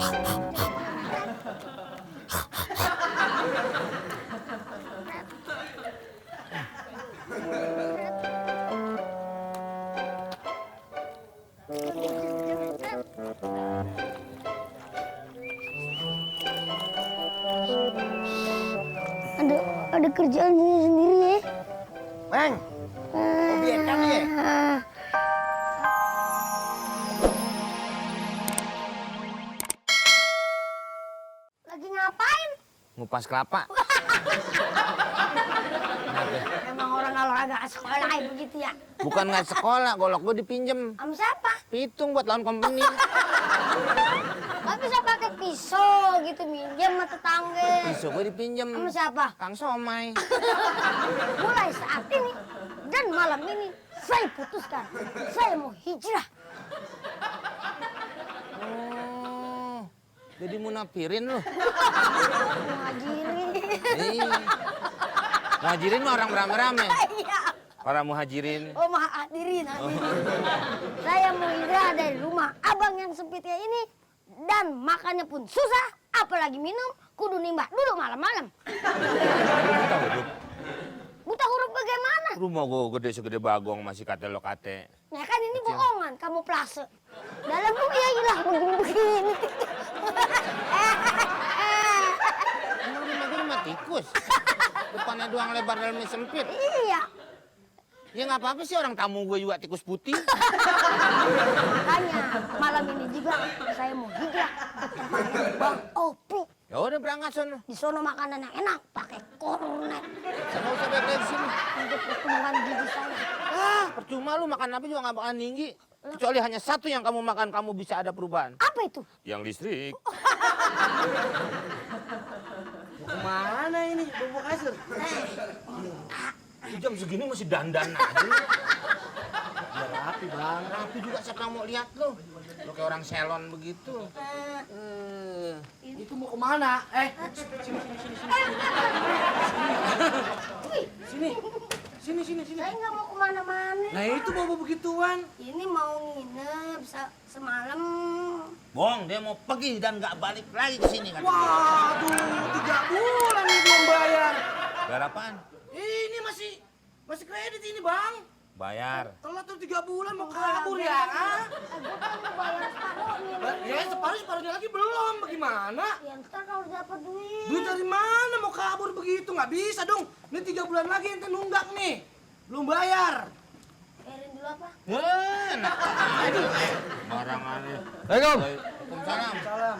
Ada kerjaan sendiri ya. Bang, objek kami ya? Lagi ngapain? Ngupas kelapa. Emang orang kalau agak sekolah begitu ya. Bukan nggak sekolah, golok gue dipinjem. Sama siapa? Pitung buat lawan company. Gak bisa pakai pisau gitu minjem sama tetangga. Pisau gue dipinjem. Sama siapa? Kang Somai. Mulai saat ini dan malam ini saya putuskan saya mau hijrah. Oh, jadi munafirin lu. Muhajirin. Iya. Muhajirin mah orang beramai-ramai. Iya. Para muhajirin. Oh hadirin. Saya mau hijrah dari rumah abang yang sempitnya ini dan makannya pun susah, apalagi minum kudu nimbah dulu malam-malam. Buta huruf. Buta huruf bagaimana? Rumah gue gede segede bagong masih kate lo kate. Ya kan ini bohongan, kamu plase. Dalam rumah ya hilang begini. Emang rumah gue rumah tikus. Depannya doang lebar dalamnya sempit. Iya. Ya nggak apa-apa sih, orang tamu gue juga tikus putih. Makanya malam ini juga saya mau hijrah ke tempatnya Bang Opi. Ya udah berangkat sono. Di sono makanan yang enak, pakai kornet. Sama usah balik di sini. Untuk pertumbuhan gizi saya. Ah, percuma lu makan apa juga nggak bakalan tinggi. Kecuali hanya satu yang kamu makan, kamu bisa ada perubahan. Apa itu? Yang listrik. Kemana ini? Bobo kasur? Jam segini masih dandan aja. Ya rapi bang. Rapi juga, siapa yang mau lihat lu? Lu kayak orang salon begitu. Itu mau kemana? Sini. Saya nggak mau kemana-mana. Nah itu bobo begituan. Ini mau nginep semalam. Bohong, dia mau pergi dan nggak balik lagi ke sini kan. Waduh, 3 bulan nih belum bayar. Bayar apaan? Ini masih kredit ini bang. Bayar. Telat tuh 3 bulan mau kabur ya? Ah? Gue kan mau bayar separuhnya. Ya separuhnya lagi belum. Bagaimana? Ya ntar kalau dapat duit. Duit dari mana mau kabur begitu? Nggak bisa dong. Ini 3 bulan lagi ente nunggak nih. Belum bayar. Bayarin dulu apa? Enak. Barang aneh. Assalamualaikum. Waalaikumsalam. Salam.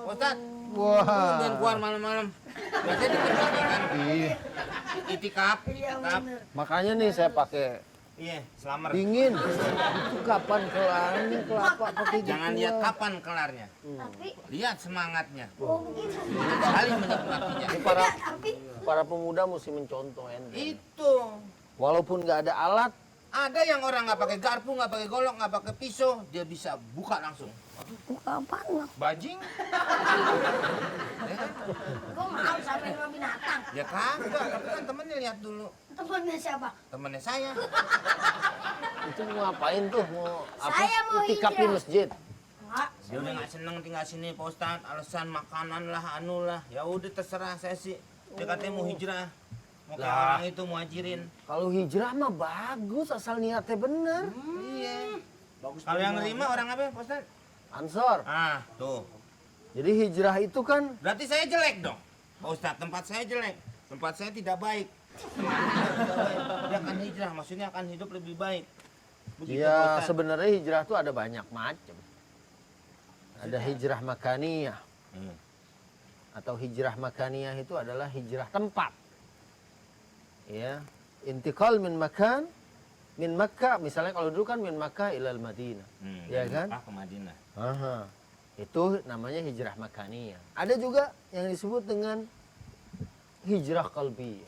Ustad. Wah. Jangan keluar malam-malam. Biasanya di tempat kan. Iya. Itikaf. Makanya nih saya pakai Iya, selamar. dingin. Itu kapan kelarnya kelapa pakai gitu? Jangan lihat kapan kelarnya. Tapi, Lihat semangatnya. oh begitu. Sekali menikmatinya. Ini para Tapi, para pemuda mesti mencontoh ente. Itu. Walaupun nggak ada alat, Ada yang orang nggak pakai garpu, nggak pakai golok, nggak pakai pisau, dia bisa buka langsung. buka apaan bang? Bajing. Ya kan? Gue mau sampai rumah binatang. Ya kagak, tapi kan temennya lihat dulu. Temennya siapa? Temennya saya. itu mau ngapain tuh? Mau apa? Saya mau Itikaf di hijrah. masjid. Enggak. Dia udah nggak seneng tinggal sini Pak Ustadz, alasan makanan lah, anu lah. Ya udah terserah saya sih. Dia katanya mau hijrah. Mau kayak Lah. orang itu muhajirin. Kalau hijrah mah bagus asal niatnya bener. Iya. Bagus. Kalau yang nerima orang apa Pak Ustadz? Ansor. Ah, tuh. Jadi hijrah itu kan Berarti saya jelek dong. Pak Ustadz, tempat saya jelek. Tempat saya tidak baik. Dia akan hijrah, maksudnya akan hidup lebih baik. Begitu, Pak ya Ustadz. sebenarnya hijrah tuh ada banyak macam. Ada hijrah makaniyah. Atau hijrah makaniyah itu adalah hijrah tempat. Ya, intikal min makan min Makkah, misalnya kalau dulu kan min Makkah ilal Madinah. Ya dari kan? Mekah ke Madinah. Aha. Itu namanya hijrah makaniyah. Ada juga yang disebut dengan hijrah qalbiyah.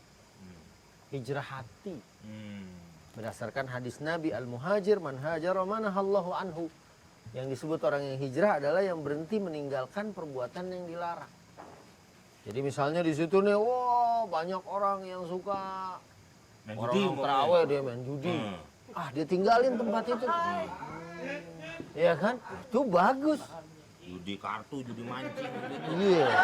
Hijrah hati. Berdasarkan hadis Nabi al-muhajir man hajara manahallahu anhu. Yang disebut orang yang hijrah adalah yang berhenti meninggalkan perbuatan yang dilarang. Jadi misalnya di situ nih, wah banyak orang yang suka Main orang judi, terawih dia main judi. Ah dia tinggalin tempat itu. Iya kan? Itu bagus. Judi kartu, judi mancing gitu. Iya. Ya,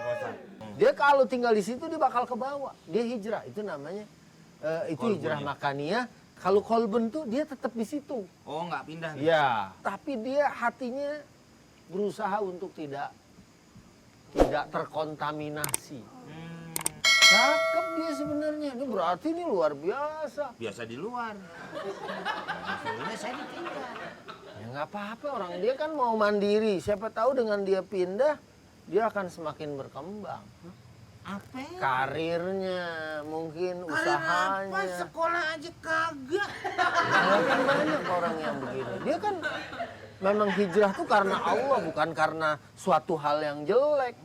Pak Ustadz. Dia kalau tinggal di situ dia bakal ke bawah. Dia hijrah, itu namanya itu Kolbun hijrah ya? makaniyah. Kalau kolben tuh dia tetap di situ. Oh, nggak pindah. Ya, tapi dia hatinya berusaha untuk tidak terkontaminasi. Cakep dia sebenarnya. Ini berarti ini luar biasa. Biasa di luar. Maksudnya saya ditinggal. Ya nggak apa-apa, orang dia kan mau mandiri. Siapa tahu dengan dia pindah, dia akan semakin berkembang. Apa? Karirnya, mungkin usahanya. Apa? Sekolah aja kagak. Ya, kan banyak orang yang begini. Dia kan memang hijrah tuh karena Allah, bukan karena suatu hal yang jelek.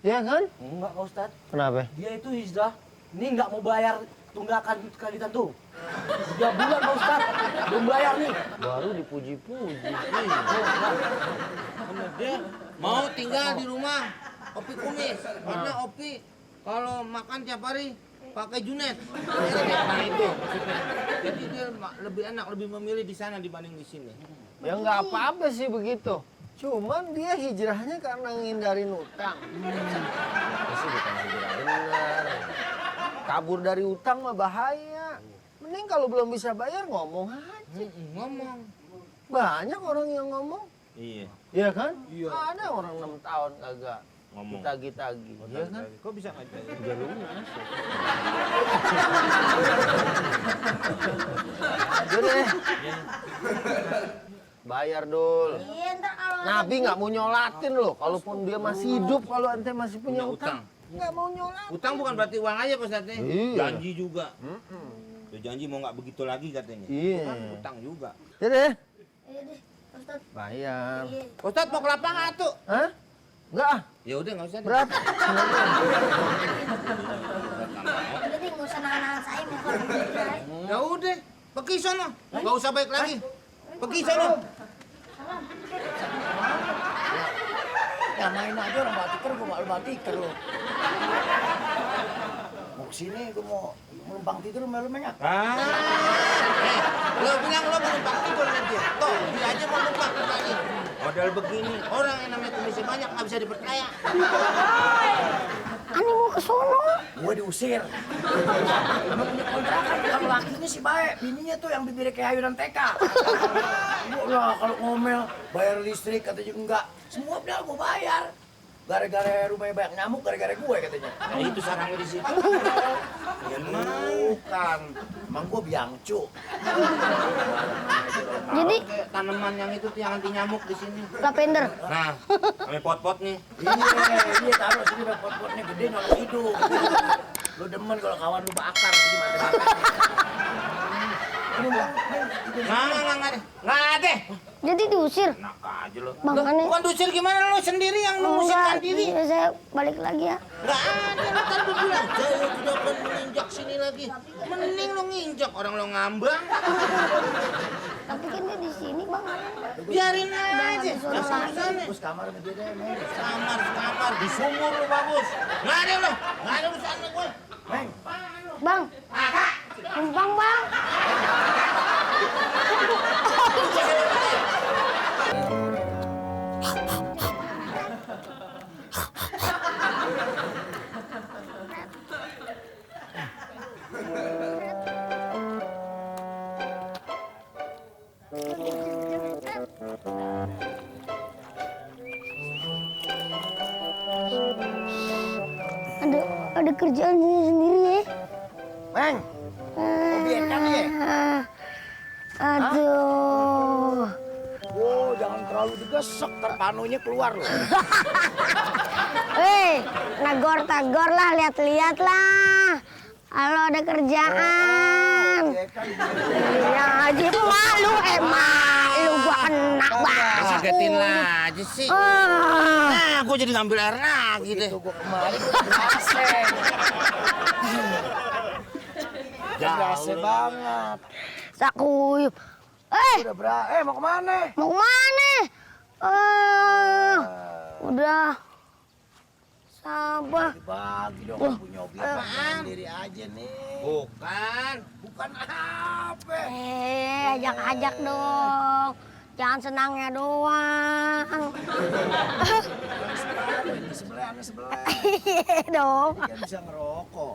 Ya kan? Enggak Pak Ustadz. Kenapa? Dia itu hijrah, ini nggak mau bayar tunggakan kreditan tuh. 3 bulan Pak Ustadz, belum bayar nih. Baru dipuji-puji. Bener, dia mau tinggal di rumah Opi Kumis. Karena Opi kalau makan tiap hari pakai Junet. Nah itu maksudnya. Jadi dia lebih enak, lebih memilih di sana dibanding di sini. Ya nggak apa-apa sih begitu. Cuman dia hijrahnya karena ngindarin utang. Itu sih bukan hijrah benar. Kabur dari utang mah bahaya. Mending kalau belum bisa bayar ngomong aja. Ngomong. Banyak orang yang ngomong. Iya. Iya kan? Iya. Ada orang 6 tahun kagak Ngomong. ditagi-tagi. Iya kan? Kok bisa nggak jadi? Udah lunas. Udah deh. Bayar dul. Iya, ntar kalau Nabi nggak mau nyolatin loh. Kalaupun dia masih hidup, kalau ente masih punya Punya utang, nggak mau nyolatin. Utang bukan berarti uang aja Pak Ustadz. Iya. Janji juga. Tuh janji mau nggak begitu lagi katanya. Iya. Kan utang juga. Ya deh, Iya deh, Ustaz. bayar. Iya. Ustadz mau kelapa nggak tuh? Hah? Enggak ah. Ya udah nggak usah. deh. Berapa? Jadi nggak usah nahan-nahan saya mau keluar. Ya udah, pergi sono. Nggak usah baik lagi. Pergi sono. Ya main aja orang batiker, gue malu batiker lo. Mau kesini, gue mau numpang tidur melu-melunya. Lo bilang lo mau numpang tidur nanti. Toh, dia aja mau numpang lagi. Modal begini, orang yang namanya komisi banyak nggak bisa dipercaya. Ani mau ke sono. Gue diusir. Emang punya kontrakan, kalau lakinya sih baik. Bininya tuh yang bibirnya kayak ayunan TK. Gue lah kalau ngomel, bayar listrik katanya enggak. Semua bilang gue bayar. Gara-gara rumahnya banyak nyamuk, gara-gara gue katanya. Nah, itu sarangnya di situ. Bukan, emang gue biangcu. Jadi Kayak tanaman yang itu tuh yang anti nyamuk di sini. lavender. Nah, kami pot-pot nih. Iya taruh sini udah pot-potnya gede nolong hidup. Lu demen kalau kawan lu bakar sini mati-mati. Nggak ada. Jadi diusir. Enak aja lo. Bang, Loh, aneh. bukan dusir gimana lo sendiri yang mengusirkan diri. Iya, saya balik lagi ya. Nggak ada, lo kan udah bilang saya tidak akan menginjak sini lagi. Mending lo nginjak, orang lo ngambang. Tapi kan dia di sini, Bang. Biarin aja, disuruh nggak usah lagi. sana. Terus kamar sama dia deh, men. Kamar, di sumur lo bagus. Nggak ada lo, nggak ada urusan lo gue. Meng, Bang. Numpang, Bang. Ada kerjaan sendiri ya. Meng, obiekan ya? Aduh. Oh, jangan terlalu digesek, ntar panunya keluar loh. Nagor-tagor lah, lihat-lihat lah. Kalau ada kerjaan. Obiekan. Iya, aja malu, malu gua kena banget. Kagetin lah aja sih. Ah. Nah, gue jadi ngambil air lagi deh. Itu gua kemarin berhasil. Berhasil banget. Sakuyup. Udah mau kemana? Mau kemana? Udah. Sabar. Bagi dong, punya obiekan sendiri aja nih. Bukan. bukan apa. Ajak-ajak dong. Jangan senangnya doang. Di sebelah, ame sebelah. Iya dong. Dia bisa ngerokok.